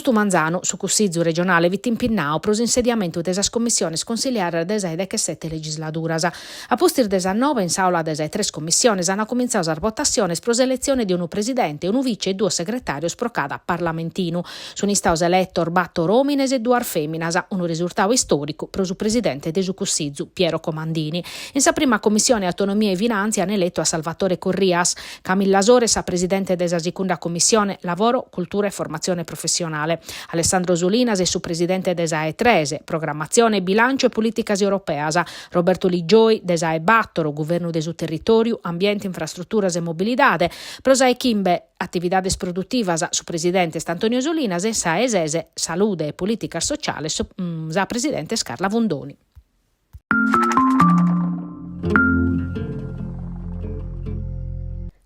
Custu manzanu su Cussizu regionale fit impinnau pro s'insediamentu de sas commissiones consiliares de sa 'e dechesete legisladuras. A pustis de sas nobe in s'àula de sa 'e tres commissiones ant cumintzau sas votassiones pro s'eletzione de unu presidente, unu vice e duos segretàrios pro cada parlamentinu. Sunt istaos eletos bator òmines e duas fèminas, unu resurtau istòricu pro su presidente de su Cussizu, Piero Comandini. In sa prima commissione Autonomia e Finàntzia an eletu a Salvatore Corrias, Camilla Sores sa presidente de sa sicunda commissione Lavoro, Cultura e Formatzione Professionale, Alessandro Solinas est su presidente de sa 'e tres, Programmatzione, Bilànciu e Polìticas Europeas, Roberto Li Gioi de sa 'e bàtoro, Guvernu de su Territòriu, Ambiente, Infrastruturas e Mobilidade, pro sa 'e chimbe, Atividades produtivas, su presidente est Antonio Solinas e in sa 'e ses, Salude e Polìticas Sociales, sa presidente est Carla Fundoni.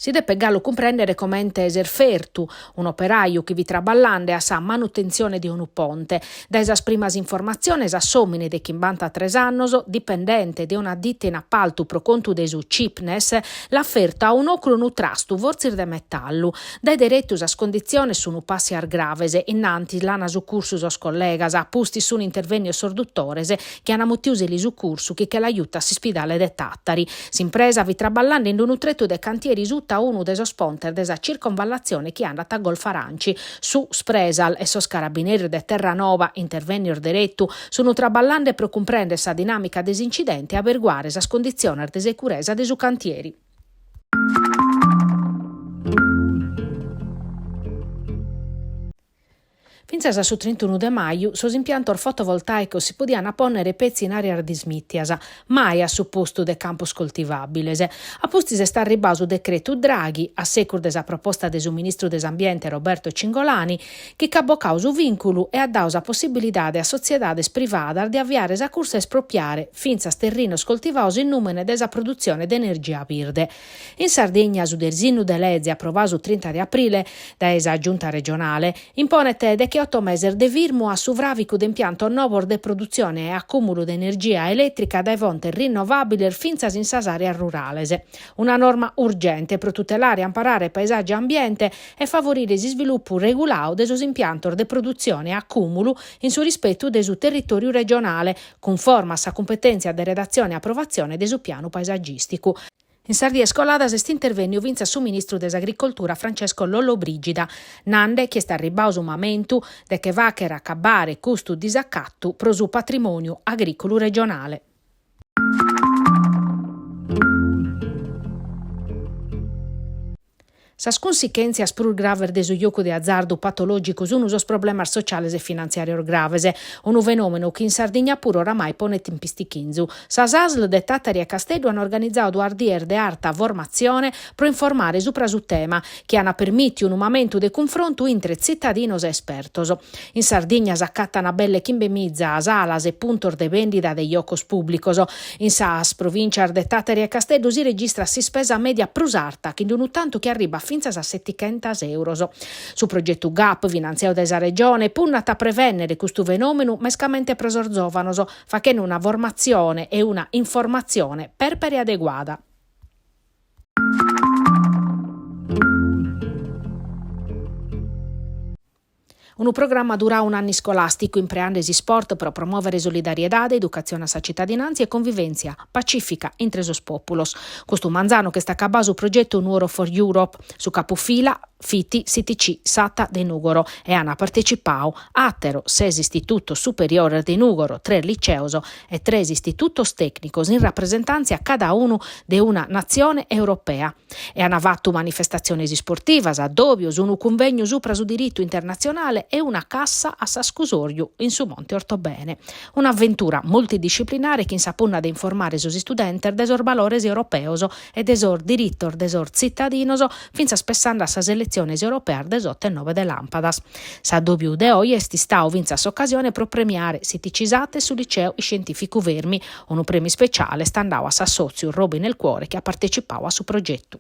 Si depet galu cumprèndere comente s'est fertu un'operaju chi fit traballande a sa manutentzione de unu ponte. Dae sas primas informatziones a s'òmine de chimbantatres annos, dipendente de una dita in apaltu pro contu de su Cipnes, l'at fertu a un'ocru unu trastu fortzis de metallu. Dae deretu sas conditziones sunt pàssias graves, innantis l'ant sucursu sos collegas, a pustis sunt intervènnios sos dutores chi an mutiu s'elisucursu chi che l'at jutu a s'ispidale de Tàtari. S'impresa fit traballande in unu tretu de cantieri suta unu de sos pontes de sa circonvallatzione chi andat a Golfo Aranci. Su Spresal e sos carabineris de Terranova, intervènnios deretu, sunt traballande pro cumprèndere sa dinàmica de s'incidente e aberguare sas conditziones de securesa de su cantieri. Fintzas a su trintunu de maju sos impiantos fotovoltàicos si podiant pònnere petzi in àreas dismìtias, mai a su postu de campos coltivàbiles. A pustis est arribbadu su decretu Draghi, a segus de sa proposta de su ministru de s'Ambiente Roberto Cingolani, chi ch'at bocadu su vìnculu e at dadu sa possibilidade a sotziedades privadas de aviare sa cursa a espropiare fintzas terrinos coltivados in nùmene de sa produtzione de energia birde. In Sardigna su disinnu de leze aprovadu su trinta de aprile dae sa Giunta regionale imponet decheoto meses de firmu a su fràvicu de impiantos novos de produtzione e acùmulu de energia elètrica dae fontes rinnovàbiles fintzas in sas àreas rurales. Una norma urgente pro tutelare e amparare paesàgiu e ambiente e favorire s'isvilupu reguladu de sos impiantos de produtzione e acùmulu in su rispetu de su territòriu regionale, cunforma a sa cumpetèntzia de redatzione e aprovatzione de su pianu paesagìsticu. In sas dies coladas est intervènniu fintzas su ministru de s'Agricoltura Francesco Lollobrigida, nande chi est arribbadu su mamentu de che fàghere acabbare custu disacatu pro su patrimòniu agrìculu regionale. Sas cunsichèntzias prus graves de su jocu de azardu patològicu sunt sos problemas sociales e finantziàrios graves, unu fenòmenu chi in Sardigna puru oramai ponet in pistichinzu. Sas ASL de Tàtari e Casteddu an organizadu duas dies de arta formatzione pro informare supra su tema, chi an permìtiu unu mamentu de cunfrontu intre tzitadinos e espertos. In Sardigna s'acatan belle chimbemiza salas e puntos de bèndida de jocos pùblicos. In sas provìntzias de Tàtari e Casteddu si registrat s'ispesa mèdia prus arta, chin unu tantu chi arribat fintzas a setichentas euros. Su progetu GAP, finantziadu dae sa Regione, punnat a prevènnere custu fenòmenu mescamente pro sos zòvanos, faghende una formatzione e una informatzione pèrpere adeguada. Unu programma duradu un'annu iscolàsticu impreande s'isport pro promòvere solidariedade, educatzione a sa citadinàntzia e convivèntzia pacìfica intre sos pòpulos. Custu manzanu ch'est acabadu su progetu Nuoro for Europe. Su capufila fit s'ITC Satta de Nùgoro e ant partecipadu àteros ses istitutos superiores de Nùgoro, tres liceos e tres istitutos tècnicos in rapresentàntzia cada unu de una natzione europea. E an fatu manifestatziones isportivas, addòbios, unu cunvegnu supra su diritu internatzionale e una cassa a s'ascusorju in su Monte Ortobene. Un'aventura multidisciplinare chin sa punna de informare sos istudentes de sos balores europeos e de sos diritos de sos tzitadinos, fintzas pessande a sas eletziones europeas de s'oto e nobe de làmpadas. S'addòbiu de oje est istadu fintzas s'ocasione pro premiare s'ITC Satta e su Liceu Iscientìficu Fermi, Unu prèmiu ispeciale est andadu a s'assòtziu Roby nel Cuore chi at partecipadu a su progetu.